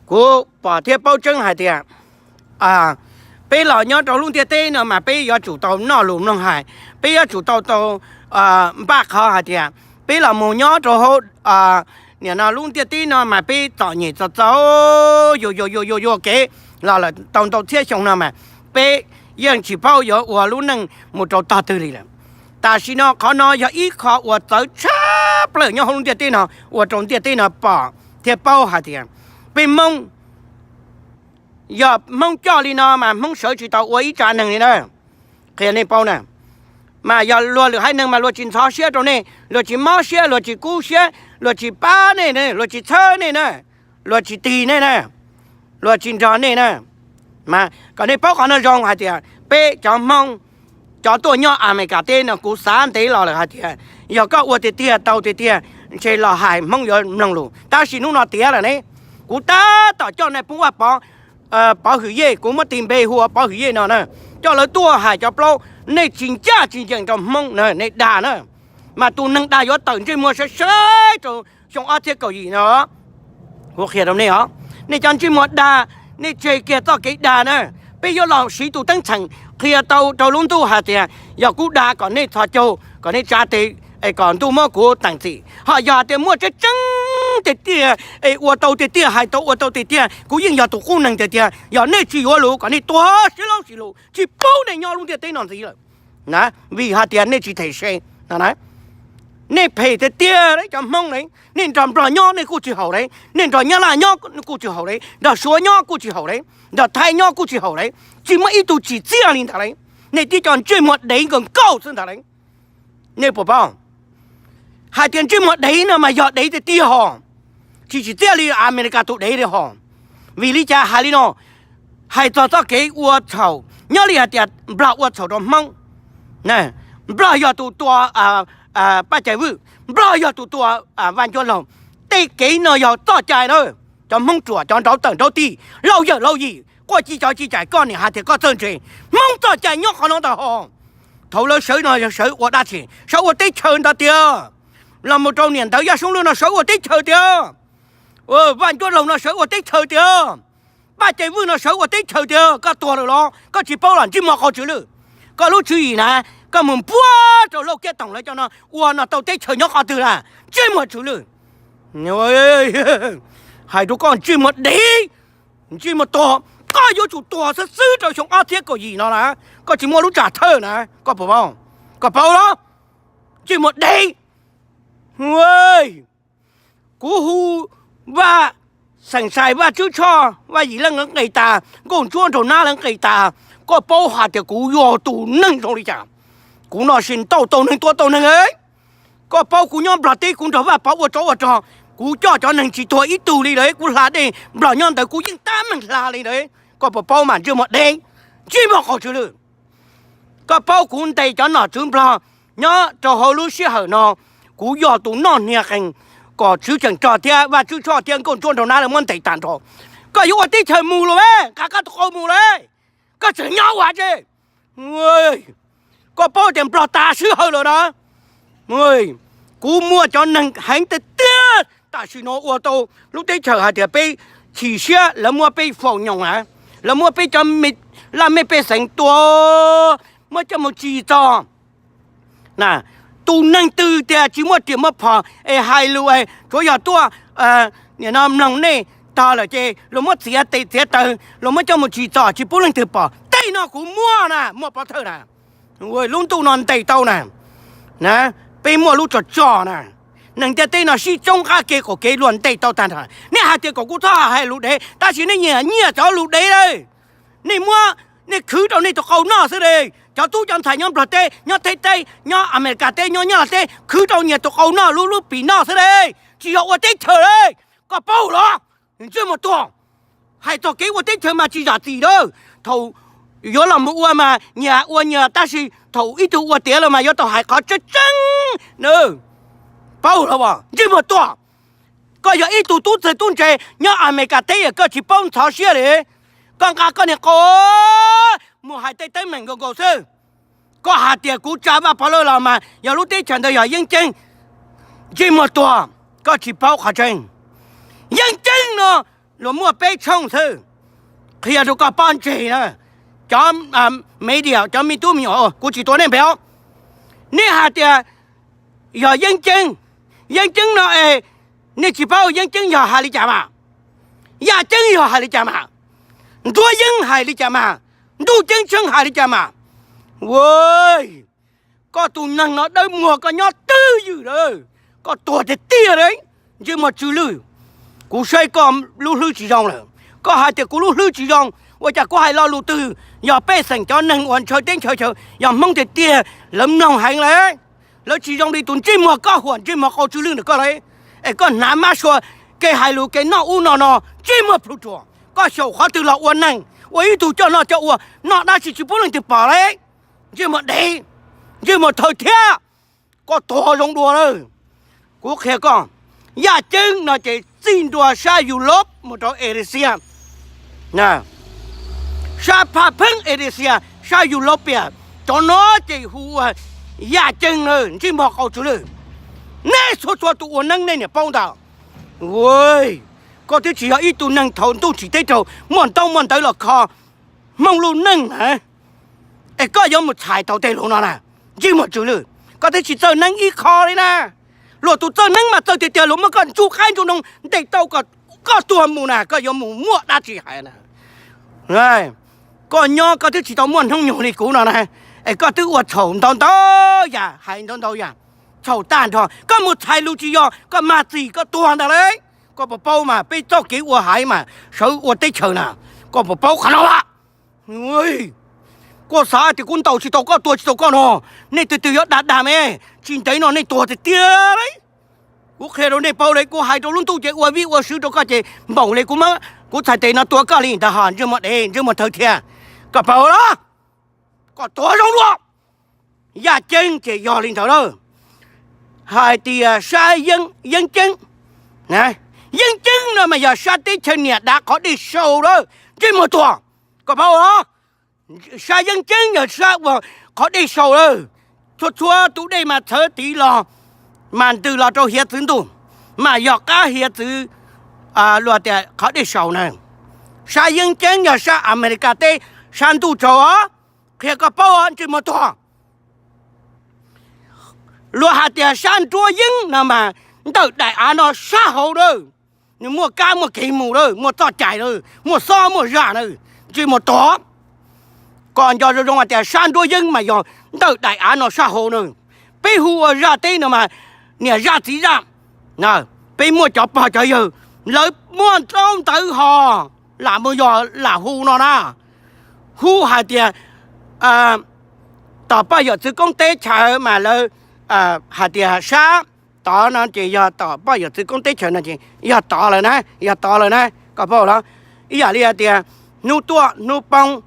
Kuv pom thiab paub tseeb hais tias peb los nyob rau lub ntiaj teb no mas peb yuav tsum tau noj lus mloog hais, peb yuav tsum tau tau npaj qhov hais tias peb los mus nyob rau hauv nim no lub ntiaj teb no mas peb txom nyem txom txaus yuam yuam yuam yuam yuam kev los lawm tau ntau txhiab xyoo no mas peb yeej tsis paub yuav ua lub neej mus rau tog twg li lawm. Tam sim no qhov no yog ib qho uas txawv tshaj plaws nyob hauv lub ntiaj teb no ua rau ntiaj teb no pom thiab paub hais tias peb Hmoob, yog Hmoob coj li no mas Hmoob sawv tsis tau ua ib tsav neeg li na. Qhia nej paub na, mas yog luag lwm haiv neeg mas luag tsis ntxhov siab rau nej, luag tsis mob siab, luag tsis kub siab, luag tsis pab nej, luag tsis txhawb nej na, luag tsis tig nej na, luag tsis nrog nej na. Mas kom nej paub qhov no zoo hais tias peb cov Hmoob, cov tuaj nyob Amelikas teb no kuv xav ntev los lawm hais tias yog koj ua tiag tiag tau tiag tiag ntshe los hais Hmoob yuav mloog lus, tab sis hnub no tiav lawm ne. Kuv tab tom coj nais phoo Vaj Pov, Pov Hwm Yej, kuv muab tis npe hu ua Pov Hwm Yej no na, coj lawv tuaj hais cov plaub, nej tsis ncaj tsis ncees rau Hmoob na, nej dag na. Mas tus neeg dag yuav tawm ntsej muag saib saib rau xyoo ob txhiab kaum yim no. Kuv qhia rau nej os, nej cov ntsej muag dag, nej tseg kiag txoj kev dag na. Peb yuav los siv tus teeb txheem qhia tau rau lub ntuj hais tias yog kuv dag kom nej txhos caug, kom nej tsa tes, es kom ntuj muab kuv teem txim. Ho yog hais tias muaj tseeb tseeb tiag tiag, es ua tau tiag tiag, hais tau ua tau tiag tiag, kuv yeej yog tus qub neeg tiag tiag. Yog nej tsis yuav lus kom nej tuag sib laub sib lus, tsis pub nej nyob lub ntiaj teb no ntxiv lawm. Vim hais tias nej tsis them se no. Nej phem tiag tiag cov Hmoob ne. Nej nrog Nplog nyob nej kuj tsis haum li, nej nrog Nyab Laj nyob kuj tsis haum li, nrog Suav nyob kuj tsis haum li, nrog Thaib nyob kuj tsis haum li, tsis muaj ib tug tsim txiaj li ntag li. Nej tib co ntsej muag dev nkaus nkaus xwb ntag li. Nej puas paub hais tias ntsej muag dev no mas yog dev tiag tiag hos, tsis tsim txiaj li Amelikas tus dev li hos. Vim li cas hais li no? Hais txog txoj kev ua txhaum, nyob li hais tias Nplog ua txhaum rau Hmoob, Nplog yog tus tua Paj Cai Vwj, Nplog yog tus tua Vaj Ncuab Laug. Tej kev no yog txoj cai na. Cov Hmoob ruam, cov nraud tawm nraud tig, laus yawm laus yim, quaj ci cov ci cais, koj niam hais tias koj txawj ntse. Hmoob txoj cai nyob qhov no ntag hos. Thaum lawv sawv no yog sawv ua dab tsi? Sawv ua teb chaws ntag tiag. Los mus rau niam ntawv Yaj Soob Lwj no sawv ua teb chaws tiag. Vaj Ncuab Laug no sawv ua teb chaws tiag. Paj Cai Vwj no sawv ua teb chaws tiag. Koj tuag lawm los koj tsis paub los ntsej muag qau tswv lwj? Koj lub tswv yim na, koj mus npuab rau Lauj Kiab Toom lawv cov no ua no tau teb chaws nyob qhov twg lawm? Ntsej muag tswv lwj. Hais rau koj ntsej muag dev, ntsej muag tuag, koj yuav tsum tuag xwb xwb rau xyoo ob txhiab kaum yim no na. Koj tsis muaj lub tsam thawj na, koj puas paub? Koj paub los? Ntsej muag dev. Kuv hu Vaj Xeem Xais, Vaj Tswb Tshoj, Vaj Yim Leej lawv nqis tas, Nkauj Ntsuab Nraug Nab lawv nqis tas, koj paub hais tias kuv yog tus neeg zoo li cas? Kuv no sis ntau tau neeg tua tau neeg. Koj paub kuv nyob Nplog teb kuv nrog Vaj Pov ua tsov ua rog, kuv coj cov neeg tsis tuag ib tug li lawm, kuv hla dej Nplog nyob ntawd kuv yeej tab meeg hla li lawm. Koj puas paub mas ntsej muag dev, ntsej muag qau tswv lwj? Koj paub kuv ntes cov nom tswv Nplog nyob rau hauv lub sij hawm no, kuv yog tus noj hnia qees kom Tswv Tseem Rog thiab Vaj Tswb Tshoj thiab Nkauj Ntsuab Nraug Nab lawv muab ntes tag nrho. Koj yuav ua teb chaws mus los nqa koj tus qau mus lawm, koj tseem nyob ua tsi? Koj paub tias Nplog tas sij hawm lawm na. Kuv muaj cov neeg heev tiag tiag tam sim no ua tau lub teb chaws hais tias peb chim siab, lawv muab peb faus nyoos na, lawv muab peb cov laj mej pej xeem tua, muab coj mus tsim txom. Tus neeg twg tias tsis muaj riam muaj phom es hais lus es tsuav yog tuaj nim no mloog nej tog lawm ces luag muab txiav tes txiav taw, luag muab coj mus tsim txom tsis pub leej twg pom. Tej no kuv muaj na, muaj pov thawj na. Lub ntuj no ntes tau na. Peb muaj lub tso tso na. Neeg ntiaj teb no sib tsoob qab ke qaum kev luag ntes tau tag nrho. Nej hais tias kom kuv txhob hais lus dev, tab sis nej nyiam nyiaj cov lus dev lawm. Nej muab, nej khwv rau nej tus qau noj xwb li. Cov tub cov ntxhais nyob Nplog teb, nyob Thaib teb, nyob Amelikas teb, nyob Nyab Laj teb, khwv rau nyias tus qau noj lub lub pim noj xwb li. Tsis yog ua teb chaws li. Koj paub los? Ntsej muag tuag. Hais txog kev ua teb chaws mas tsis zam txim lawm. Thaum yuav los mus ua mas nyias ua nyias, tab sis thaum ib tug ua tiav lawm mas yuav tau hais qhov tseeb tseeb na. Paub los? Ntsej muag tuag. Koj yog ib tug tub txawg tub ntse nyob Amelikas teb es koj tsis paub ntxhov siab li. Koj nqa koj niag qau mus hais tej teeb meem nkaus nkaus xwb. Koj hais tias kuv tsa Vaj Pov Lawj los mas yog lub teb chaws ntawd yog yeeb ceeb. Ntsej muag tuag, koj tsis paub qhov tseeb. Yeeb ceeb no, luag muaj peb tshooj xwb. Qhia rau koj pob ntseg na, cov media, cov me tub me nyuam, kuv tsis tua nej npe os. Nej hais tias yog Yeeb Ceeb, Yeeb Ceeb no es nej tsis paub Yeeb Ceeb yog hais li cas mas, Yaj Ceeb yog hais li cas mas, Nruab Yeeb hais li cas mas, Ntuj Ceeb Tsheej hais li cas mas. Ua, koj tus neeg no dawb muag koj nyob twj ywm lawm, koj tuag tiag tiag li, ntsej muag tsw lwj. Kuv saib koj lub hlwb tsis zoo lawm, koj hais tias kuv lub hlwb tsis zoo, ua cas kuv hais lo lus twg? Yog pej xeem cov neeg uas ntshaw teb ntshaw chaw, yog Hmoob tiag tiag lawv mloog heev lawm. Lawv tsis zoo li tus ntsej muag koj huam ntsej muag qau tsw lwj ntawm koj li. Es koj hnav mab sua, kev hais lus kev noj ub no no, ntsej muag plhu ruam. Koj xyaum qhov twg los ua neeg, ua ib tug coj noj coj ua, noj dab tsi tsis pub leej twg pom li. Ntsej muag dev, ntsej muag thawj thiab, koj tuag zoo dua lawm. Kuv qhia koj, Yaj Ceeb no ces txij ntua sab Europe mus rau Asia, sab Phaj Pheeb Asia, sab Europe, cov no ces hu ua Yaj Ceeb na, ntsej muag qau tsw lwj. Nej txhua txhua tus ua neeb nej niam paub ntag. Koj twb tsis yog ib tug neeg thaum ntuj tsim teb raug muaj ntaub muaj ntawv los kho Hmoob lub neej na, es koj yuav mus txhais tau tej lus no na, ntsej muag tsw lwj. Koj twb tsis txawj neeb ib qho li na. Luag tus txawj neeb mas txawj tiag tiag, luag muab koj ntsuj qaib ntsuj noog ntes tau koj tuag mus na, koj yuav mus muaj dab tsi hais na. Koj nyob koj twb tsis tau muaj hnub nyoog li kuv no na, es koj twb ua txhaum ntau ntau yam, hais ntau ntau yam, txhaum tag nrho. Koj mus txhais lus tsis yog, koj mag txim koj tuag ntag lauj. Koj puas paub mas peb txoj kev ua haiv mas sawv ua teb chaws na, koj puas paub qhov no a? Koj xav tias kuv ntaus tsis tau koj, tua tsis tau koj no, nej twg twg yuav dag dag me, tsis ntev no nej tuag tiag tiag li. Kuv qhia rau nej paub li, kuv hais rau lub ntuj ces ua vij ua sw rau koj ces npaum li kuv, kuv txhais tes no tua koj li ntag ho, ntsej muag dev, ntsej muag thawj thiab. Koj paub los? Koj tuag zoo dua. Yaj Ceeb ces yog li ntawd lawm. Hais tias sab Yeeb Ceeb, Yeeb Ceeb no mas yog sab teb chaws niam dav qhov dej sau lawm, ntsej muag tuag. Koj paub los? Sab Yeeb Ceeb yog sab uas qhov dej sau lawm. Txhua txhua tus dej mas txhawv tid los, mas ntws los rau hiav txwv ntuj, mas yog qab hiav txwv, luag tias qhov dej sau na. Sab Yeeb Ceeb yog sab Amelikas teb, sab ntuj tsaus os. Qhia koj paub os, ntsej muag tuag. Luag hais tias sab Nruab Yeeb no mas ntawm daim av no sab hauv na, nws muaj kab muaj kev mus lawm, muaj txoj cai lawm, muaj xob muaj zaj na, ntsej muag tuag. Koj nco zoo zoo hais tias sab Nruab Yeeb mas yog ntawm daim av no sab hauv na. Peb hu ua zaj teb no mas niam zaj txiv zaj, peb muaj cov pog cov yawg, lawv muaj ntaub ntawv ho lam mus yog lam hu no na. Hu hais tias tom poj yawm txwv koob teb chaws mas lawv hais tias sab tod no ces yog tom poj yawm txwv koob teb chaws no ces yog tod lawm na, yog tod lawm na, koj paub los? Ib yam li hais tias hnub tuaj hnub poob,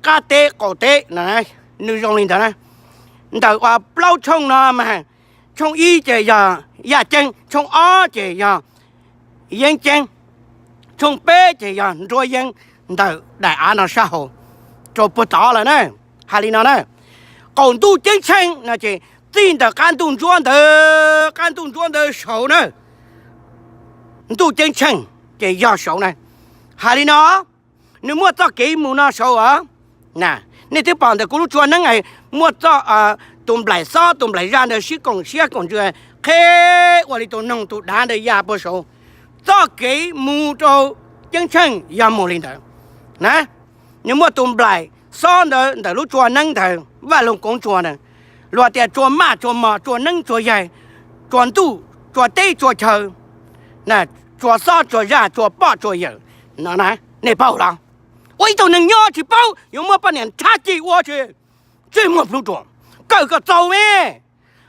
qab teb qaum teb no, nws zoo li ntawd na. Ntawm uas plaub tshooj no mas tshooj ib ces yog Yaj Ceeb, tshooj ob ces yog Yeeb Ceeb, tshooj peb ces yog Nruab Yeeb, ntawm daim av no sab hauv rau puag tod lawm na. Hais li no na, qaum ntuj ceeb tsheej no ces txij ntawm qab ntuj ntsuab ntawd, qab ntuj ntsuab ntawd saud na, ntuj ceeb tsheej ces yog saud na. Hais li no, nws muaj txoj kev mus no saud os. Nej twb pom ntawm kuv lub tsua neeb muaj txoj, tus nplaim xob tus nplaim zaj ntawd sib koom siab koom ntsws qheb ua li tus noog tus dav ntawd ya puag saud. Txoj kev mus rau ceeb tsheej yog mus li ntawd na. Nws muaj tus nplaim xob ntawd ntawm lub tsua neeb ntawd, Vaj Loog Koob Tsua ntawd, luag tias tsua maj tsua mos tsua neeb tsua yaig, tsua ntuj tsua teb tsua chaw, tsua xob tsua zaj tsua poj tsua yawm no na. Nej paub los? Ua ib tug neeg nyob tsis paub, yuav muab poj niam nrhab ceg ua tsi? Ntsej muag plhu ruam, kawm kom txaus me.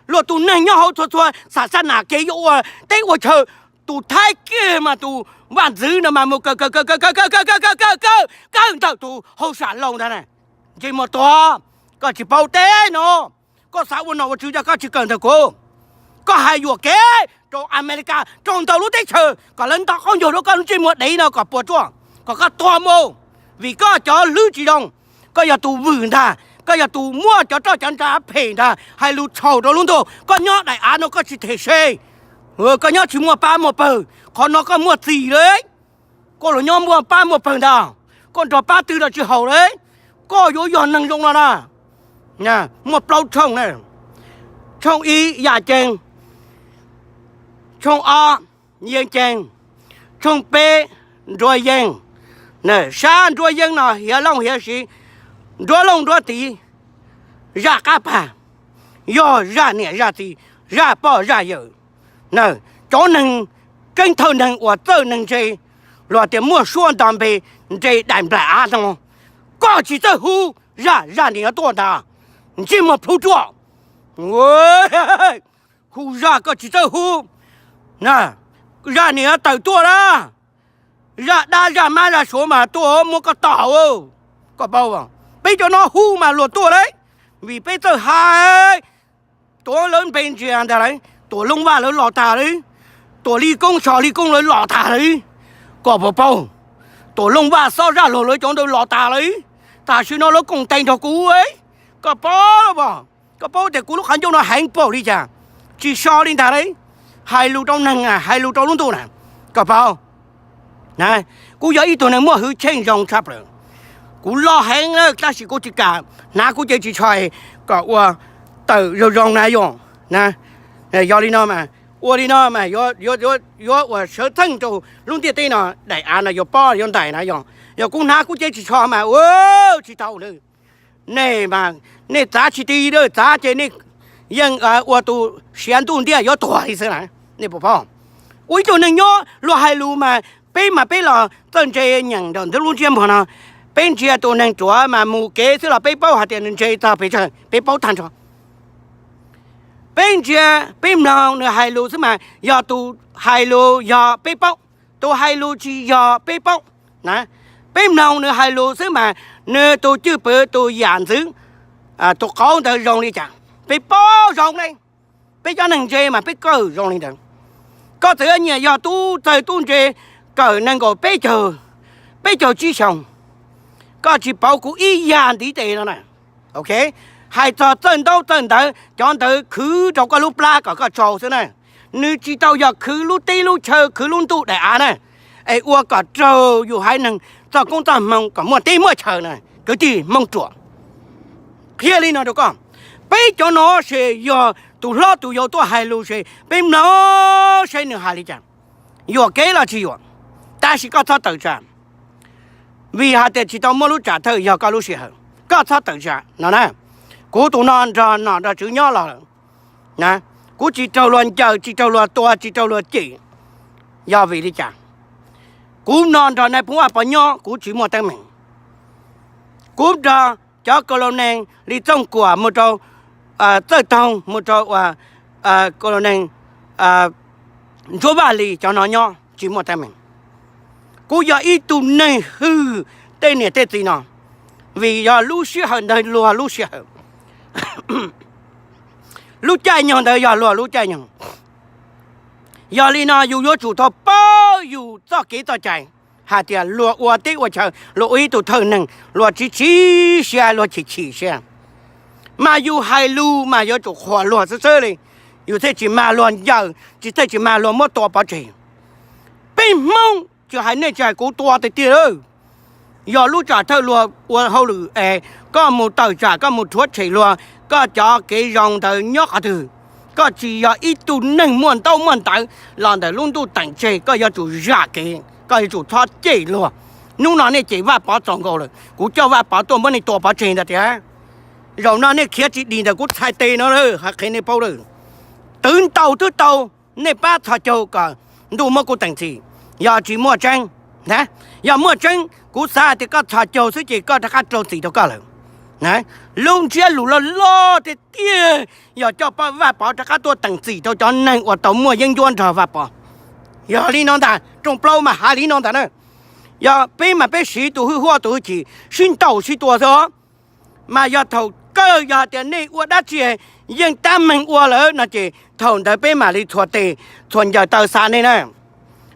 Luag tus neeg nyob hauv txhua txhua xam xab nam kev yuav ua teb ua chaw, tus Thaib kiag mas tus vaj ntxwv no mas mus kawm kawm kawm kawm kawm kawm kawm kawm kawm kawm kawm kawm ntawm tus hauj sam laus ntag na. Ntsej muag tuag, koj tsis paub teb no, koj xav ua nom ua tswv cas koj tsis kawm ntawm kuv? Koj hais yuam kev rau Amelikas, rau ntau lub teb chaws kom lawv nto qaub ncaug rau koj lub ntsej muag dev no kom puas tsuaj, kom koj tuag mus, vim koj cov hlwb tsis zoo. Koj yog tus vwm ntag, koj yog tus muaj cov roj cov ntsa phem ntag, hais lus txhaum rau lub ntuj. Koj nyob daim av no koj tsis them se, koj nyob tsis muaj pab muaj pawg, qhov no koj muaj txim lawm. koj los nyob muaj pab muaj pawg ntag, koj nrog pab twg los tsis haum li, koj yuav yog neeg zoo no na. Muaj plaub tshooj na, tshooj ib yaj ceeb, tshooj ob yeeb ceeb, tshooj peb nruab yeeb. Sab nruab yeeb no hiav looj hiav siv, nruab looj nruab tid, zaj qab pag, yog zaj niam zaj txiv, zaj poj zaj yawm. Cov neeg keeb thawj neeg uas txawj neeg ntse, luag tias muaj suab nto npe, nres daim nplaim av no, koj tsis txawj hu, zaj zaj niam yuav tuaj ntag, ntsej muag plhu ruaj. Hu zaj koj tsis txawj hu, zaj niam yuav tawm tuaj na. Zaj dab zaj mab zaj suav mas tuaj muab koj tom. Koj paub, peb cov no hu mas luag tuaj lauj, vim peb txawj hais. Tuav lawv npe ntsia ntag lauj, Tuam Looj Vaj lawv los tag lauj, Tuam Li Koob Tso Li Koob lawv los tag lauj. Koj puas paub, Tuam Looj Vaj Xob Zaj Laug lawv cov ntawd los tag lauj. Tam sim no lawv koom tes nrog kuv. Koj paub los, koj paub tias kuv lub qhov ncauj no heev npaum li cas, tsis so li ntag lauj. Hais lus rau neeg, hais lus rau lub ntuj na, koj paub. Kuv yog ib tug neeg muaj hwj chim zoo tshaj plaws, kuv loj heev na tab sis kuv tsis kam hnav kuv cev ris tsho kom ua tawm zoo zoo na yom. Yog li no mas, ua li no mas yuav ua sawv txheej rau lub ntiaj teb no, daim av no yuav pob yuav ntais na yom. Yog kuv hnav kuv cev ris tsho mas ua tsis tau na. Nej mas nej txav tsis ti, txav ces nej yeej ua tus siav ntuj ntiaj yuav tuag li xwb na. Nej puas paub, ua ib tug neeg nyob luag hais lus mas peb mas peb los txawj ntse nyeem nram ntawm lub ntsiab muag no, peb ntsia tus neeg ruam mas mus kev xwb los peb paub hais tias nws ntse txog pes tsawg, peb paub tag nrho. Peb ntsia, peb mloog nws hais lus xwb mas yog tus hais lus yog peb paub, tus hais lus tsis yog peb paub na. Peb mloog nws hais lus xwb mas nws tus cwj pwm tus yam ntxwv, tus qauv ntawd zoo li cas peb paub zoo ne. Peb cov neeg ntse mas peb kawm zoo li ntawd. Koj txawm yuav nyiam yog tub txawg tub ntse, kawm nees nkaum peb caug, peb caug tsib xyoos, koj tsis pauv kuv ib yam ntiv tes no na. Ok, hais txog txawj ntaub txawj ntawv, cov ntawd khwv rau koj lub plab kom koj tsau xwb na. Nws tsis tau yog khwv lub teb lub chaw, khwv lub ntuj daim av na. Es ua kom raug yus haiv neeg txoj koob txoj hmoo kom muaj teb muaj chaw na, kwv tij Hmoob ruam. Qhia li no rau koj, peb cov no ces yog tus hlob tus yau tuaj hais lus ces peb mloog saib nws hais li cas, yuam kev los tsis yuam. Tab sis koj txhob tawm tsam, vim hais tias tsis tau muaj lub tsam thawj yog koj lub sij hawm, koj txhob tawm tsam no na. Kuv tus no nrog nom nrog tswv nyob los lawm, kuv tsis raug luag ncaws, tsis raug luag tua, tsis raug luag cem. Yog vim li cas? Kuv no nrog nais phoo Vaj Pov nyob kuv tsis muaj teeb meem. Kuv nrog cov kos los nees li Txooj Kuam mus rau Txawj Toog mus rau uas kos los nees Ntsuab Vaj Lis cov no nyob tsis muaj teeb meem. Kuv yog ib tug neeg hwm tej niam tej txiv no, vim yog lub sij hawm ntawd luag lub sij hawm, lub caij nyoog ntawd yog luag lub caij nyoog. Yog li no yus yuav tsum tau paub yus txoj kev txoj cai, hais tias luag ua teb ua chaw, luag ua ib tug thawj neeg, luag tsis txaus siab, luag chim chim siab, mas yus hais lus mas yuav tsum qhuas luag xwb xwb li. Yus thiaj tsis mag luag ncaws, tsis thiaj tsis mag luag muab tua pov tseg. Peb Hmoob, tsis hais nej tsis hais kuv tua tiag tiag lawm. Yog lub tsam thawj luag ua hauj lwm es koj mus tawm tsam, koj mus rhuav tshem luag, koj cov kev zoo ntawd nyob qhov twg? Koj tsis yog ib tug neeg muaj ntaub muaj ntawv los ntawm lub ntuj teem tseg, koj yuav tsum zam kev, koj yuav tsum txhob cem luag. Hnub no nej cem Vaj Pov txaus nkaus lawm, kuv coj Vaj Pov tuaj muab nej tua pov tseg ntag tiag. Zaum no nej khiav tsis dim ntawm kuv txhais tes no lawm, hais qhia nej paub lawm. Twb ntau twb tau, nej pab txhos caug kom ntuj muab kuv teem txim. Yog tsis muaj tseeb, yog muaj tseeb kuv xav tias koj txhos caug xwb ces koj rov qab raug txim rau koj lawm. Lub ntsiab lus loj loj tiag tiag yog coj Vaj Pov rov qab tuaj teem txim rau cov neeg uas tau muaj yeeb ncuab nrog Vaj Pov. Yog li no ntag, rooj plaub mas hais li no ntag na. Yog peb mas peb siv tus hwj huam tus hwj chim sib ntaus sib tua xwb os. Mas yog thaum kawg yog tias nej ua dab tsi yeej tab meeg ua lawm no ces thaum ntawd peb mam li txhua tes txhua ncaws taw xa nej na.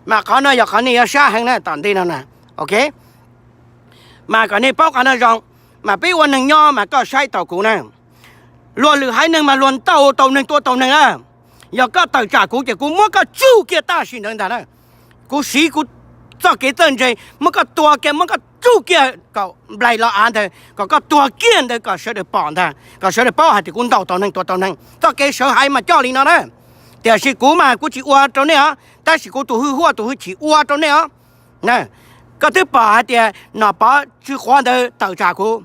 Mas qhov no yog qhov nej yuav sab heev na tom ntej no na. Ok, mas kom nej paub qhov no zoo. Mas peb ua neeg nyob mas koj saib taus kuv na. Luag lwm haiv neeg mas luag ntaus tau neeg tua tau neeg na. Yog koj tawm tsam kuv ces kuv muab koj tsuj kiag tam sim ntawd ntag na. Kuv siv kuv txoj kev txawj ntse, muab koj tua kiag, muab koj tsuj kiag kom nplaig los av ntawd, kom koj tuag kiag ntawd kom sawv daws pom ntag, kom sawv daws paub hais tias kuv ntaus tau neeg, tua tau neeg. Txoj kev sawv haiv mas coj li no na. Tiam sis kuv mas kuv tsis ua rau nej os, tab sis kuv tus hwj huaj tus hwj chim ua rau nej os. Koj twb pom hais tias Nom Pov Tswv Quav ntawd tawm tsam kuv,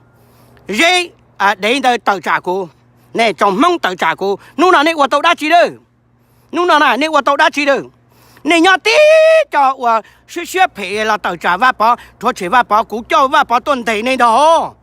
Zeb Dev ntawd tawm tsam kuv, nej tsoom Hmoob tawm tsam kuv, hnub no nej ua tau dab tsi lawm? Hnub no na nej ua tau dab tsi lawm? Nej nyob tib co uas siab siab phem los tawm tsam Vaj Pov, rhuav tshem Vaj Pov, kuv coj Vaj Pov tuaj ntes nej ntag hos.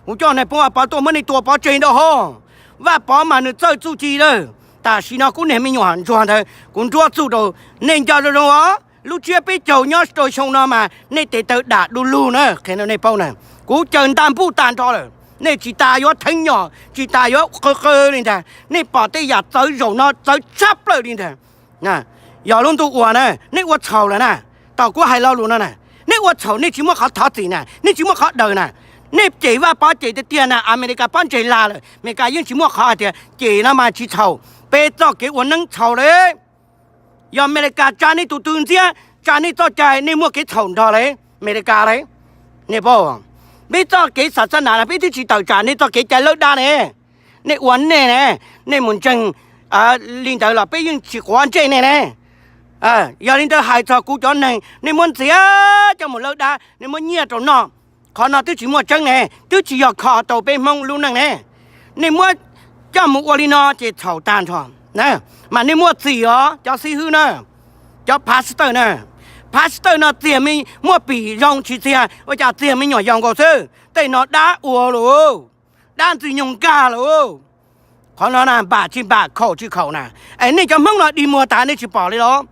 Kuv coj nais phoo Vaj Pov tuaj muab nej tua pov tseg ntag hos. Vaj Pov mas nws txawj txuj ci lawm. Tam sim no kuv niag me nyuam ntsuag ntawd kuv nruab txuj rau, nej nco zoo zoo os. Lub tsiab peb caug nyob rau xyoo no mas nej tes taw dam du lug na, qhia rau nej paub na. Kuv caws nta npuj tag nrho lawm, nej tsis tas yuav theeb nyom, tsis tas yuav qw qw li ntag. Nej pom tej yam txawv zaum no txawv tshaj plaws li ntag. Yog lub ntuj uas na nej ua txhaum lawm na, tau kuv hais lo lus no na, nej ua txhaum nej tsis muaj qhov thov txim na, nej tsis muaj qhov daws na. Nej cem Vaj Pov cem tiag tiag na, Amelikas pob ntseg lag lawm, Amelikas yeej tsis muaj qhov hais tias cem no mas tsis txhaum. Peb txoj kev ua neeb txhaum lawm. Yog Amelikas tsa nej tus tw ntxiab, tsa nej txoj cai, nej muaj kev txhaum nrog li Amelikas li. Nej paub, peb txoj kev xav xab nas no peb twb tsis tawm tsam nej txoj kev cai lawb dab ne. Nej ua nej ne, nej mus ntseeg li ntawd los peb yeej tsis quav ntsej nej ne. Yog li ntawd hais txog kuv cov neeg, nej muab ntxias coj mus lawb dab, nej muab nyiaj rau noj. Qhov no twb tsis muaj tseeb ne, twb tsis yog kho tau peb Hmoob lub neej ne. Nej muab coj mus ua li no ces txhaum tag nrho. Mas nej muaj txim os cov xib hwb na, cov pastor na. Pastor no txiag me, muaj pim zoo tsis txiag, ua cas txiag me nyuam yaus nkaus xwb. Tej no dab ua lauj, dab ntxwg nyoog nkag lauj. Qhov no na npam tsis npam, khaum tsis khaum na. Es nej cov Hmoob no dig muag tas nej tsis pom li los?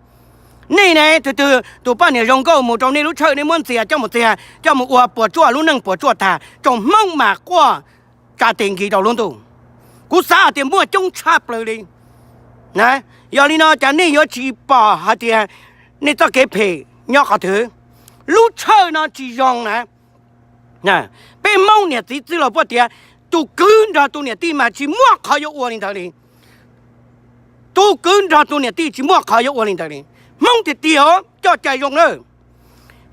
Nej ne, tus twg tus poj niam zoo nkauj mus rau nej lub tshawj nej muab ntxias coj mus txiag coj mus ua puas tsuaj lub neej puas tsuaj tag, tsoom Hmoob mas quaj tsa tes nkis rau lub ntuj. Kuv xav hais tias muaj coob tshaj plaws li. Yog li no cas nej yuav tsis pom hais tias nej txoj kev phem nyob qhov twg? Lub tshawj no tsis zoo na. Peb Hmoob niam txiv txwj laug puag tias tus kwv nrog tus niam tij mas tsis muaj qhov yuav ua li ntawd li. Tus kwv nrog tus niam tij tsis muaj qhov yuav ua li ntawd li. Hmoob tiag tiag os, coj cai zoo na.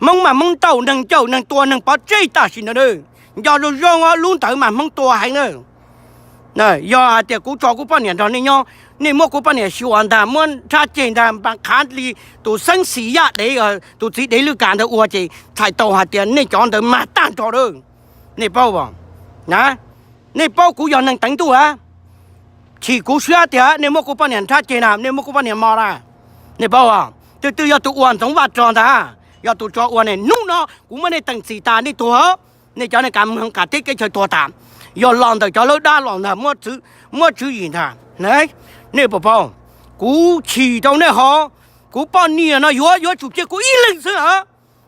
Hmoob mas Hmoob ntaus neeg, cawm neeg, tua neeg pov tseg tam sim no na. Nco zoo zoo os, lub ntawd mas Hmoob tua heev na. Yog hais tias kuv tso kuv poj niam nrog nej nyob, nej muab kuv poj niam xyuas ntag, muab nrhab ceg ntag, npas qhav li tus xeeb xis yaj dev, tus txiv dev lwj kam ntawd ua ces txhais tau hais tias nej cov ntawd mag tag nrho lawm. Nej paub, nej paub kuv yog neeg teev ntuj a, chim kuv siab tias nej muab kuv poj niam nrhab ceg na, nej muab kuv poj niam mos na. Nej paub, twb twb yog tus ua Ntxoov Vaj Rog ntag, yog tus tso ua ne. Hnub no kuv muab nej teem txim tas nej tuag, nej cov neeg kam mus qav teb kev chaw tuag tas. Yog los ntawm cov lawb dab los ntag, muab tswv yim ntag. Nej puas paub, kuv chim rau nej hov, kuv poj niam no yuav yuav tsum cia kuv ib leeg xwb lawm.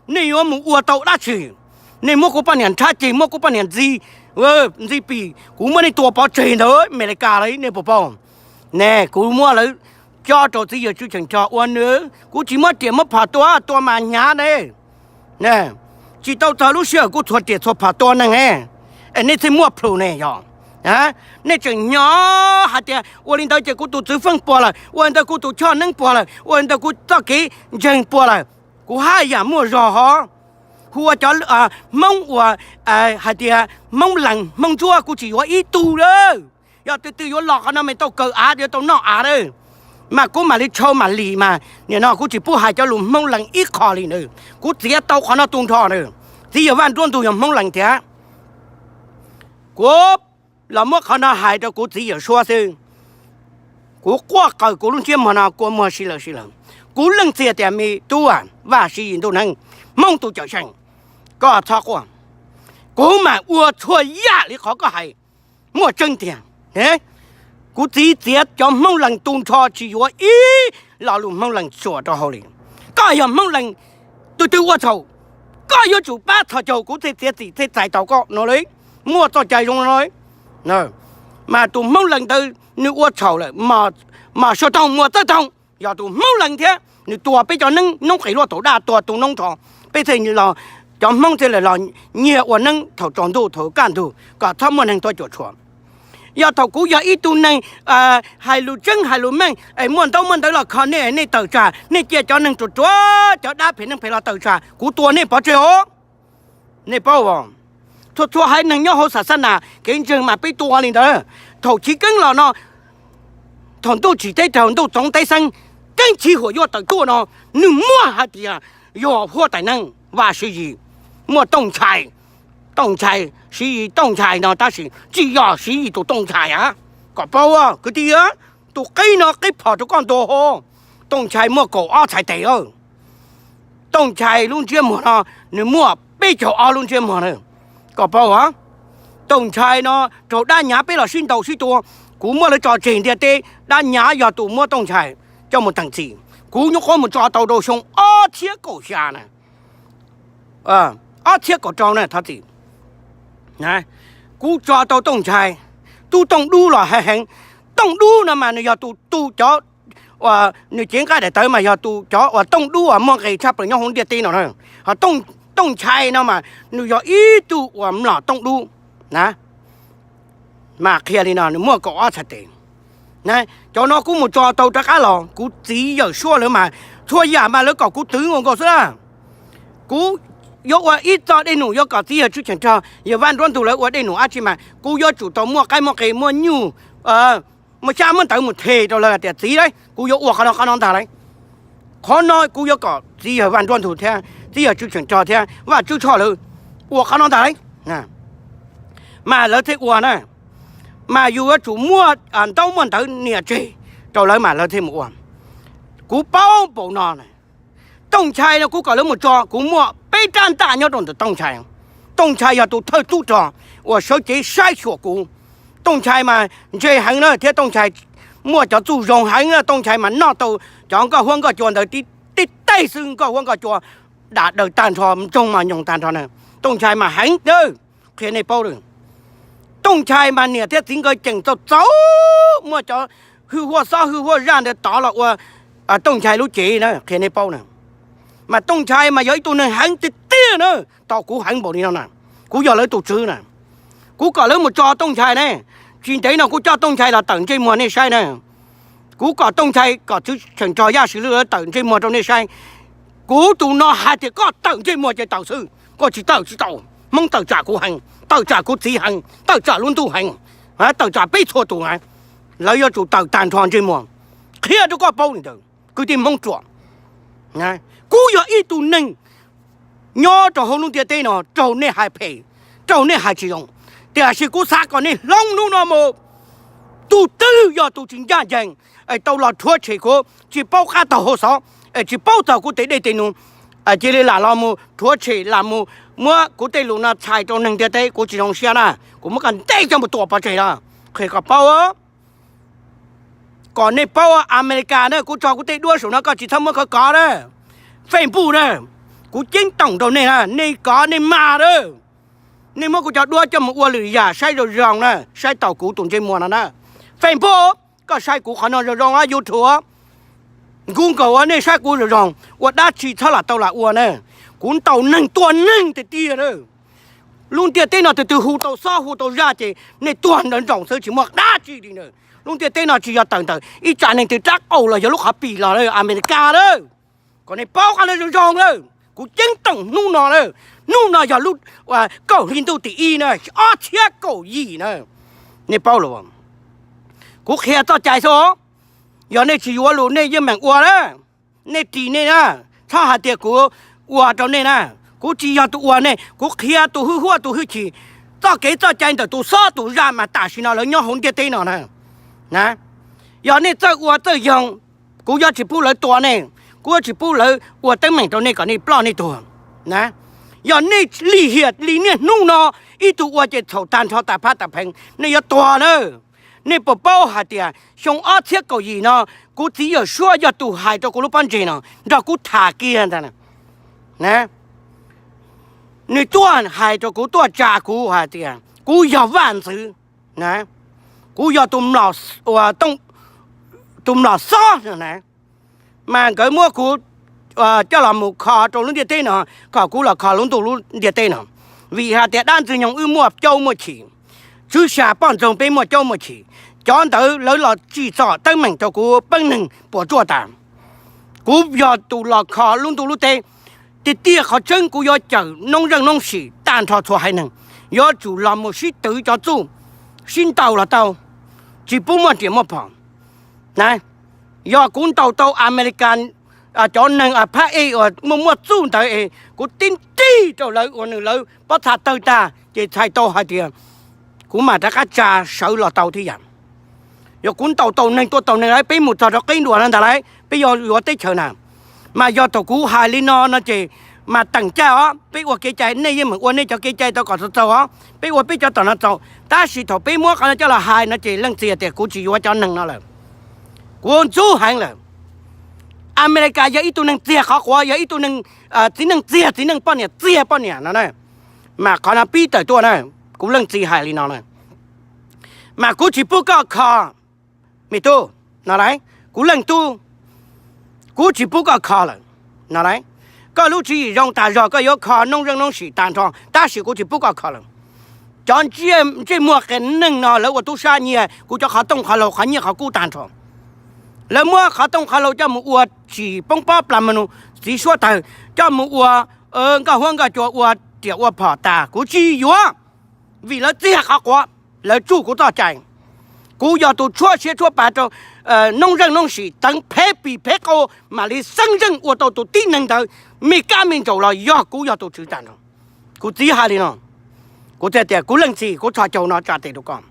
Nej yuav mus ua tau dab tsi? Nej muab kuv poj niam nrhab ceg, muab kuv poj niam ntxi, ntxi pim, kuv muab nej tua pov tseg ntawd Amelikas lawm, nej puas paub? Ne, kuv muab lawv cob rau txiv yawg Tswv Cheem Rog ua nws, kuv tsis muab riam muab phom tua, tua mas hnyav ne. Tsis tau txog lub sij hawm kuv txhua riam txhua phom tua neeg ne. Es nej thiaj muaj plhus ne yog? Nej tseem nyob hais tias ua li ntawd ces kuv tus txwv feej puas lawm, ua li ntawd kuv tus choj neeb puas lawm, ua li ntawd kuv txoj kev ntseeg puas lawm. Kuv haj yam muaj zog hov. Hu ua cov Hmoob uas hais tias Hmoob Lees Hmoob Ntsuab kuv tsis yuav ib tug lawm. Yog twg twg yuav los qhov no mas tau kaw av, yuav tau noj av lawm. Mas kuv mam li tshau mam lim mas nim no kuv tsis pub hais cov lus Hmoob Lees ib qho li na. Kuv txiav tau qhov no tu nrho na. Txiv yawg Vaj Nruab Ntug yog Hmoob Lees thiab. Kuv los muab qhov no hais rau kuv txiv yawm suab xwb. Kuv quaj qawm kuv lub ntsiab muag no kua muag si lawm si lawm. Kuv leej txiv tias me tub, Vaj Siv Yis Ntuj Neeb, Hmoob tus cawm seej, koj txhob quaj. Kuv mam ua txhua yam li qhov koj hais, muaj tseeb tiag. Kuv txiv txiav cov Hmoob Lees tu nrho tsis yuav ib lo lus Hmoob Lees tsuam rau hauv li. Koj yog Hmoob Lees, tus twg ua txhaum, koj yuav tsum pab txhos caug kuv thiaj txiav txim thiaj txais tau koj no li. Muaj txoj cai zoo no li. Mas tus Hmoob Lees ntawd nws ua txhaum lawm, Mos Xyaw Toog, Muas Txawj Toog, yog tus Hmoob Lees thiab nws tua peb cov neeb noob qes luaj taug daj, tua tu noob nrho, peb thiaj los, cov Hmoob thiaj li los nyiag ua neeb thaum tsaus ntuj thaum kaj ntug kom txhob muaj neeg tuaj cuam tshuam. Yog thaum kuv yog ib tug neeg hais lus tseeb hais lus meej es muaj ntaub muaj ntawv los kho nej, nej tawm tsam, nej cia cov neeg ruam ruam, cov dab phem neeg phem los tawm tsam, kuv tua nej pov tseg os. Nej paub, txhua txhua haiv neeg nyob hauv xas xab nas kev ntseeg mas peb tua li ntawd. Thaum chiv keeb los no, thaum ntuj tsim teb raug ntuj txoov teb xeeb, keeb chiv huam yuaj tawm tuaj no, nws muaj hais tias yog huab tais neeg Vaj Siv Yis, muaj Tooj Nchai. Tooj Nchai, Siv Yis Tooj Nchai no tab sis tsis yog Siv Yis tus Tooj Nchai a. Kom paub kwv tij, tus qib no qib phom rau koj ntua hauv. Tooj Nchai muaj kaum ob txhais tes. Tooj Nchai lub ntsiab muag no nws muaj peb caug ob lub ntsiab muag na. Kom paub, Tooj Nchai no raug dab nyav peb los sib ntaus sib tua, kuv muab lawv tso tseg ntiaj teb, dab nyav yog tus muab Tooj Nchai coj mus teem txim. Kuv nyuam qhuav mus tso tau rau xyoo ob txhiab kaum xya na, ob txhiab kaum rau na, thov txim. Kuv tso tau Tooj Nchai, tub Tooj Dub los heev heev. Tooj Dub no mas nws yog tus tu cov uas nws cev nqaij daim tawv mas yog tus cov uas Tooj Dub uas muaj nqis tshaj plaws nyob hauv ntiaj teb no na. Ho Tooj Nchai no mas nws yog ib tug uas mlom Tooj Dub na. Mas qhia li no, nws muaj kaum ob txhais tes. Cov no kuv mus tso tau rov qab los, kuv txiv yawm suab lawv mas txhua yam mas lawv kom kuv twv nkaus nkaus xwb na. Kuv yuav ua ib txoj dej num, yuav kom txiv yawg Tswb Cheem Rog, yawg Vaj Nruab Ntug lawv ua dej num dab tsi mas kuv yuav tsum tau muaj qaib muaj qe, muaj nyuj, muaj xyab muaj ntawv mus them rau lawv hais tias txiv lauj, kuv yuav ua qhov no qhov no ntag lauj. Qhov no kuv yuav kom txiv yawg Vaj Nruab Ntug thiab txiv yawg Tswb Cheem Rog thiab Vaj Tswb Tshoj lawv ua qhov no ntag lauj. Mas lawv thiaj ua na. Mas yus yuav tsum muaj ntaub muaj ntawv nias tseg rau lawv mas lawv thiaj mus ua. Kuv paub npaum no na. Tooj Nchai no kuv kom lawv mus tso, kuv muaj peb rab ntaj nyob rau ntawm Tooj Nchai. Tooj Nchai yog tus thawj tub rog uas sawv cev saib xyuas kuv. Tooj Nchai mas ntse heev na thiab Tooj Nchai muaj cov txuj zoo heev na. Tooj Nchai mas noj tau cov nkoj huab nkoj cua ntawd tib teg xwb, nkoj huab nkoj cua dam daws tag nrho, ntsoog mas nyoos tag nrho na. Tooj Nchai mas heev na, qhia nej paub lawm. Tooj Nchai mas niam thiab txiv nkawd ceem txaus txaus, muaj cov hwj huaj xob hwj huaj zaj ntawd tov los ua Tooj Nchai lub cev na, qhia nej paub na. Mas Tooj Nchai mas yog ib tug neeg heev tiag tiag na, tau kuv heev npaum li no na, kuv yog lawv tus tswv na. Kuv kom lawv mus tso Tooj Nchai ne, tsis ntev no kuv coj Tooj Nchai los tawm ntsej muag nej saib na. Kuv kom Tooj Nchai kom Tswb Cheem Rog Yaj Swm Lwj lawv tawm ntsej muag rau nej saib. Kuv tus no hais tias koj tawm ntsej muag ces tawm xwb, koj tsis tawm tsis tau. Hmoob tawm tsam kuv heev, tawm tsam kuv txiv heev, tawm tsam lub ntuj heev, tawm tsam peb txhua tus na. Lawv yuav tsum tawm tag nrho ntsej muag, qhia rau koj paub li ntawd kwv tij Hmoob ruam. Kuv yog ib tug neeg nyob rau hauv lub ntiaj teb no raug nej hais phem, raug nej hais tsis zoo, tiam sis kuv xav kom nej hloov hnub no mus. Tus twg yog tus tsis ncaj ncees es tau los rhuav tshem kuv, tsis paub qab taug hauv xov, es tsis paub txog kuv tes dej tes num, cia li lam los mus rhuav tshem, lam mus muab kuv tej lus no txhais rau neeg ntiaj teb, kuv tsis zoo siab na, kuv muab koj ntes coj mus tua pov tseg na. Qhia kom paub, kom nej paub, Amelikas na, kuv tso kuv tej duab saum no koj tsis txhob muab khawb kov na. Facebook na, kuv ceeb toom rau nej na, nej kov nej mas na. Nej muab kuv cov duab coj mus ua lwm yam saib zoo zoo na, saib taus kuv tus ntsej muag no na. Facebook, koj saib kuv qhov no zoo zoo, YouTube, Google, nej saib kuv zoo zoo, ua dab tsi txhob lam tau lam ua na. Kuv ntaus neeg tua neeg tiag tiag na. Lub ntiaj teb no tus twg hu tau xob hu tau zaj ces nej tuag nrawm nroos xwb tsis muaj dab tsi li na. Lub ntiaj teb no tsis yog tawm ntawm ib tsam neeg twg rab qau los yog lub qhov pim los na, Amelikas na. Kom nej paub qhov no zoo zoo na. Kuv ceeb toom hnub no na. Hnub no yog lub kaum hli ntuj tim ib na, ob txhiab kaum yim na. Nej paub los? Kuv qhia txoj cai xwb. Yog nej tsis yuav lus nej yeej meem ua na. Nej ris nej na, txhob hais tias kuv ua rau nej na. Kuv tsis yog tus ua nej, kuv qhia tus hwj huaj tus hwj chim, txoj kev txoj cai ntawm tus xob tus zaj mas tam sim no lawv nyob hauv ntiaj teb no na. Yog nej txawj ua txawj yoog, kuv yuav tsis pub lawv tua nej, kuv yuav tsis pub lawv ua teeb meem rau nej kom nej ploj nej tuag. Yog nej lim hiam li niaj hnub no, ib tug ua ces txhaum tag nrho tas phab tas pheev, nej yuav tuag na. Nej puas paub hais tias xyoo ob txhiab kaum yim no, kuv txiv Yawm Suab yog tus hais rau kuv lub pob ntseg no nrog kuv tham kiag ntag. Nws tuaj hais rau kuv, tuaj tsa kuv hais tias kuv yog vaj ntxwv, kuv yog tus mlom xob na. Mas nkawd muab kuv coj los mus kho rau lub ntiaj teb no, kom kuv los kho lub ntuj lub ntiaj teb no, vim hais tias dab ntxwg nyoog wb muaj caub muaj chim. Tswv Xya poj ntxoog peb muaj caub muaj chim, cov ntawd lawv los tsim txom teeb meem rau kuv peeb neeg puas tsuaj tas. Kuv yog tus los kho lub ntuj lub teb, tiag tiag qhov tseeb kuv yuav cawm noob zeej noob sim tag nrho txhua haiv neeg, yuav tsum los mus sib twv cov txuj, sib ntaus los tau, tsis pub muaj riam muaj phom. Na, yog kuv ntaus tau Amelikas cov neeg phab ej uas muaj muaj txuj ntawd es kuv tib nrig rau lawv ua nws lawv pob txha tawg tag ces txhais tau hais tias kuv mam rov qab tsa sawv los tau thiab yam. Yog kuv ntaus tau neeg tua tau neeg lawm peb mus txog rau qeb duas no ntag lauj, peb yuav yuav teb chaws na. Mas yog thaum kuv hais li no no ces mas teem caij os, peb ua kev cai nej yeej meem ua nej cov kev cai tau kom txaus txaus os, peb ua peb cov tom no txaus. Tab sis thaum peb muab qhov no coj los hais no ces leej txiv tias kuv tsis yuav cov neeg no lawm. Kuv ntxub heev lawm. Amelikas yog ib tug neeg txiag qhov quav, yog ib tug neeg txiv neej txiag txiv neej poj niam txiag poj niam no na. Mas qhov no pib tawm tuaj na, kuv leej txiv hais li no na. Mas kuv tsis pub koj kho, me tub, no lauj, kuv leej tub, kuv tsis pub koj kho lawm, no lauj. Koj lub tswv yim zoo tas zog, koj yuav kho noob zeej noob sim tag nrho, tab sis kuv tsis pub koj kho lawm. Cov ntsej muag qias neeg no lawv ua tub sab nyiag kuv cov qhov tooj qhov hlau qhov nyiaj qhov kub tag nrho. Lawv muab qhov tooj qhov hlau coj mus ua tsis poob pob plas mos nus txiv suab tawg, coj mus ua nkoj huab nkoj cua, ua riam ua phom tas kuv tsis yuav, vim lawv txiag qhov quav, lawv tsuj kuv txoj cai. Kuv yog tus tshuab siab tshuab pa rau noob zeej noob sim teev phev pis phev qau mam li xeeb zeej ua tau tus tib neeg ntawd, me kab me ntsaum los yog kuv yog tus tswv tag nrho. Kuv txiv hais li no, kuv thiaj tias kuv leej txiv, kuv txhos caug no tsa tes rau koj.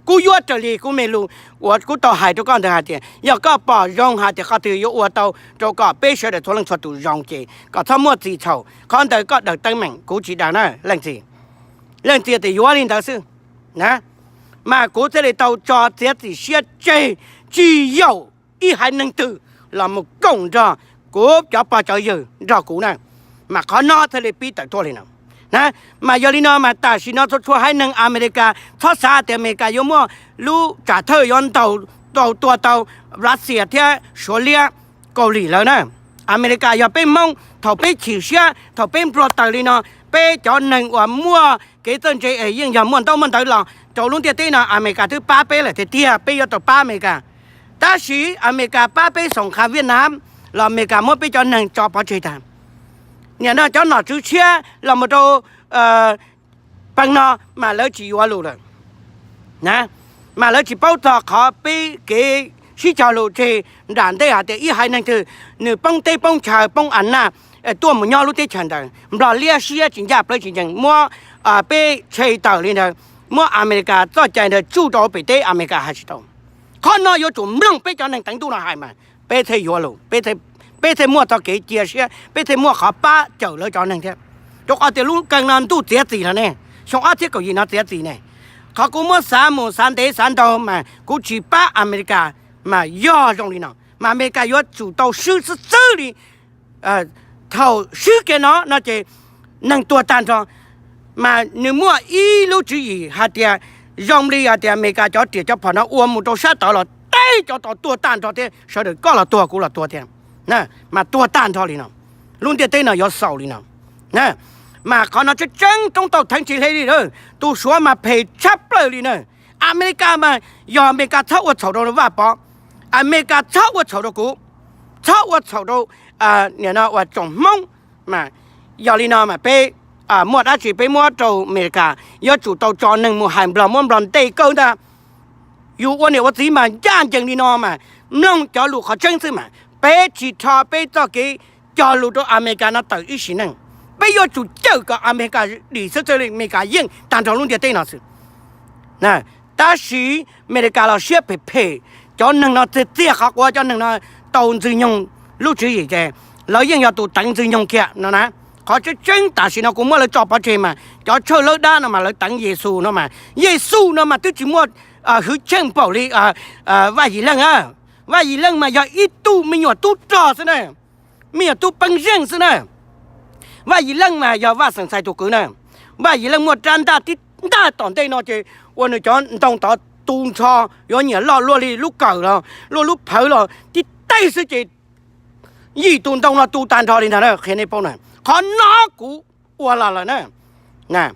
Kuv yuav raws li kuv me lus uas kuv tau hais rau koj ntawd hais tias yog koj pom zoo hais tias qhov twg yuav ua tau rau kom peb sawv daws txhua leej txhua tus zoo ces kom txhob muaj txim txhaum, qhov ntawd koj daws teeb meem, kuv tsis daws na leej txiv. Leej txiv tias yuav li ntawd xwb na. Mas kuv thiaj li tau tso txiav txim siab tseg, tsis yaum ib haiv neeg twg los mus koom nrog kuv cov pog cov yawg nrog kuv na. Mas qhov no thiaj li pib tawm tuaj li no na. Mas yog li no mas tam sim no txhua txhua haiv neeg Amelikas txhob xav tias Amelikas yuav muaj lub tsam thawj yuav ntaus tau tua tau Russia thiab Suav liab Kaus Lim lawm na. Amelikas yog peb Hmoob, thaum peb chim siab, thaum peb npluag taws li no, peb cov neeg uas muaj kev txawj ntse es yeej yog muaj ntaub muaj ntawv los rau lub ntiaj teb no, Amelikas twb pab peb lawm tiag tiag, peb yuav tau pab Amelikas. Tab sis Amelikas pab peb xoom khav Viaj Nam los Amelikas muab peb cov neeg tso pov tseg tag. Nim no cov nom tswv tshiab los mus rau peb no mas lawv tsis yuav lus lawm. Mas lawv tsis paub txog qhov peb kev sib cog lus tseg nram ntej hais tias ib haiv neeg twg nws poob teb poob chaw poob a naj tuaj mus nyob lub teb chaws ntawd, Nplog liab siab tsis ncaj plawv tsis ncees muab peb tshem tawm li ntawd, muab Amelikas txoj cai ntawd tsuj rau pem teb Amelikas hais tsis tau. Qhov no yuav tsum mloog peb cov neeg teev ntuj no hais mas peb thiaj yuav lus, peb thiaj muaj txoj kev cia siab, peb thiaj muaj qhov pab cawm lawv cov neeg thiab. Rau qhov tias lub kawg no ntuj txiav txim lawm ne, xyoo ob txhiab kaum yim no txiav txim ne. Qhov kuv muab xav mus xav ntev xav ntau mas kuv tsis pab Amelikas mas yog zoo li no, mas Amelikas yuav tsum tau swb xwb xwb li. Thaum swb kiag no no ces neeg tuag tag nrho. Mas nws muaj ib lub tswv yim hais tias zoo li hais tias Amelikas cov riam cov phom no ua mus rau sab tod los teb cov tod tuag tag nrho thiab, sawv daws koj los tuag kuv los tuag thiab, mas tuag tag nrho li no. Lub ntiaj teb no yuav xaus li no. Mas qhov no tseeb tseeb roob tau theev tsis hle li lawm, tus Suav mas phem tshaj plaws li na. Amelikas mas yog Amelikas txhob ua txhaum rau Vaj Pov, Amelikas txhob ua txhaum rau kuv, txhob ua txhaum rau nim no uas tsoom Hmoob. Mas yog li no mas peb muaj dab tsi peb muab rau Amelikas, yuav tsum tau tso neeg mus hais Nplog muab Nplog ntes kawg ntag. Yus ua niam ua txiv mas ncaj ncees li no mas mloog cov lus qhov tseeb xwb mas peb tsis rho peb txoj kev cog lus rau Amelikas no tawm ib sim neej. Peb yuav tsum cawm kom Amelikas dim xwb txhaj li Amelikas yeej tag nrho lub ntiaj teb no xwb. Tab sis Amelikas los siab phem phem, cov neeg no txiag txiag qhov quav, cov neeg no tau Ntxwg Nyoog lub tswv yim ces lawv yeej yog tus teev Ntxwg Nyoog kiag no na. Qhov tseeb tseeb tam sim no kuv muab lawv tso pov tseg mas cov tshawj lawv dab no mas lawv teev Yexus no mas, Yexus no mas twb tsis muaj hwv cheej npaum li Vaj Yim Leej. Vaj Yim Leej mas yog ib tug me nyuam tub rog xwb na, me nyuam tub peeb zeej xwb na. Vaj Yim Leej mas yog Vaj Xeem Txhais tus kwv na. Vaj Yim Leej muaj rab ntaj tib ntaj tom ntej no ces ua nws cov ntoo tod tu nrho, yuav nyiam loj luaj li lub kawm los luaj lub phawv los tib teg xwb ces yim tus ntoo no tu tag nrho li ntag na, qhia nej paub na. Qhov no kuv ua los lawm na.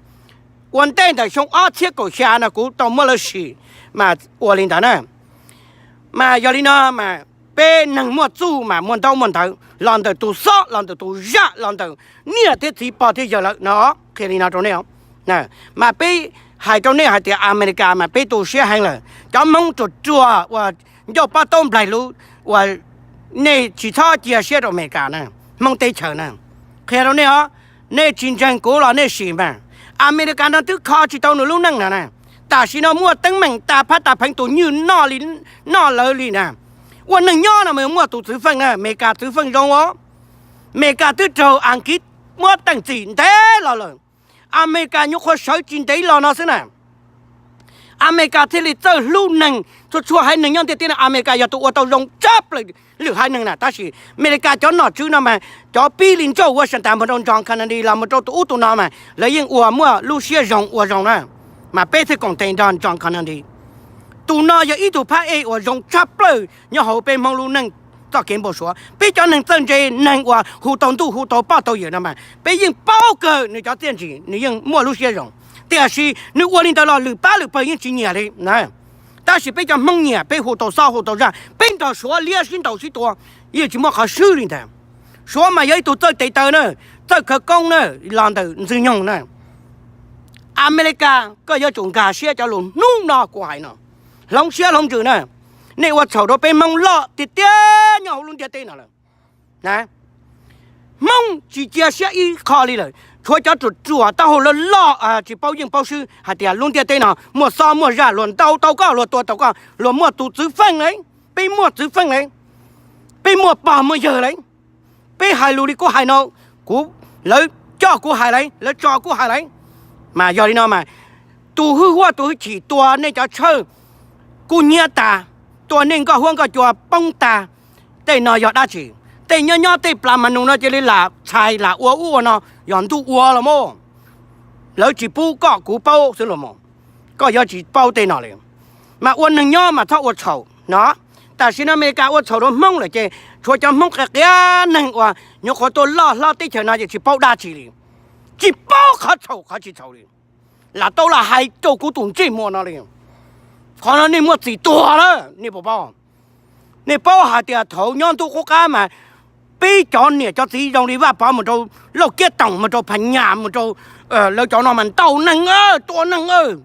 ua ntej ntawm xyoo ob txhiab kaum xya no kuv tau muab lawv sim mas ua li ntawd na. Mas yog li no mas peb neeg muaj txuj mas muaj ntaub muaj ntawv los ntawm tus xob los ntawm tus zaj los ntawm niam thiab txiv pog thiab yawg lawm no. Qhia li no rau nej, mas peb hais rau nej hais tias Amelikas mas peb tu siab heev lawm. Cov Hmoob ruam ruam uas ncauj pob taub nplaig luv uas nej tsis txhob cia siab rau Amelikas na, Hmoob teb chaws na. Qhia rau nej os, nej tsis ntseeg kuv los nej sim mas, Amelikas no twb kho tsis tau nws lub neej no na. Tam sim no muaj teeb meem tas phab tas pheev tus nywj noj li, noj lawv li na. Ua neeg nyob no mas muaj tus txwv feej na, Amelikas txwv feej zoo os. Amelikas twb raug Askiv muab teej txim ntev los lawm. Amelikas nyuam qhuav sawv tsis ntev los no xwb na, Amelikas thiaj li txawj hlub neeg, txhua txhua haiv neeg nyob ntiaj teb no Amelikas yog tus ua tau zoo tshaj plaws lwm haiv neeg na. Tab sis Amelikas cov nom tswv no mas cov pib li George Washington mus rau John Kennedy los mus rau tus ub tus no mas lawv yeej ua muaj lub siab zoo ua zoo na. Mas peb thiaj koom tes nrog John Kennedy. Tus no yog ib tug phab ej uas zoo tshaj plaws nyob hauv peb Hmoob lub neej txoj kev npau suav. Peb cov neeg txawj ntse, neeg uas hu tau ntuj hu tau poj tau yawm no mas peb yeej paub kawg nws cov txiaj ntsim, nws yeej muaj lub siab zoo. Tiam sis nws ua li ntawd los lwm pab lwm pawg yeej tsis nyiam li na. Tab sis peb cov Hmoob nyiam, peb hu tau xob hu tau zaj, peb nrog Suav liab sib ntaus sib tua, yeej tsis muaj qhov swb li ntawd. Suav mas yog ib tug txawj tes taw na, txawj khawv koob na, los ntawm Ntxwg Nyoog na. Amelikas, koj yuav tsum nkag siab cov lus hnub no kuv hais no, hloov siab hloov ntsws na. Nej ua txhaum rau peb Hmoob loj tiag tiag nyob hauv lub ntiaj teb no lawm. Hmoob tsis cia siab ib qho li lawm, tshuav cov ruam ruam taub hau loj loj tsis paub yeej paub swb hais tias lub ntiaj teb no muaj xob muaj zaj, luag ntaus tau koj, luag tua tau koj, luag muaj tus txwv feej lawm, peb muaj txwv feej lawm, peb muaj pog muaj yawg lawm. Peb hais lus li kuv hais no, kuv, lawv coj kuv hais lawm, lawv tso kuv hais lawm. Mas yog li no mas tus hwj huam tus hwj chim tua nej cov tshawj kub hnyiab tas, tua nej nkoj huab nkoj cua poob tas, tej no yog dab tsi? Tej nyob nyob tej plas mas nus no cia li lam txhais lam ua ub ua no, yog ntuj ua los mas. Lawv tsis pub koj kuv paub xwb los mas, koj yuav tsis paub tej no li. Mas ua neeg nyob mas txhob ua txhaum no. Tam sim no Amelikas ua txhaum rau Hmoob lawm ces tshuav cov Hmoob qias qias neeg uas nyuam qhuav tuaj loj hlob teb chaws no ces tsis paub dab tsi li, tsis paub qhov txhaum qhov tsis txhaum li. Lam tau lam hais rau kuv tus ntsej muag no li. Qhov no nej muaj txim tuag lawm nej puas paub? Nej paub hais tias thaum nyob ntuj qub qab mas peb cov niam cov txiv zoo li Vaj Pov mus rau Lauj Kiab Toom mus rau Phas Nyas mus rau lawv cov no mas ntaus neeg, tua neeg,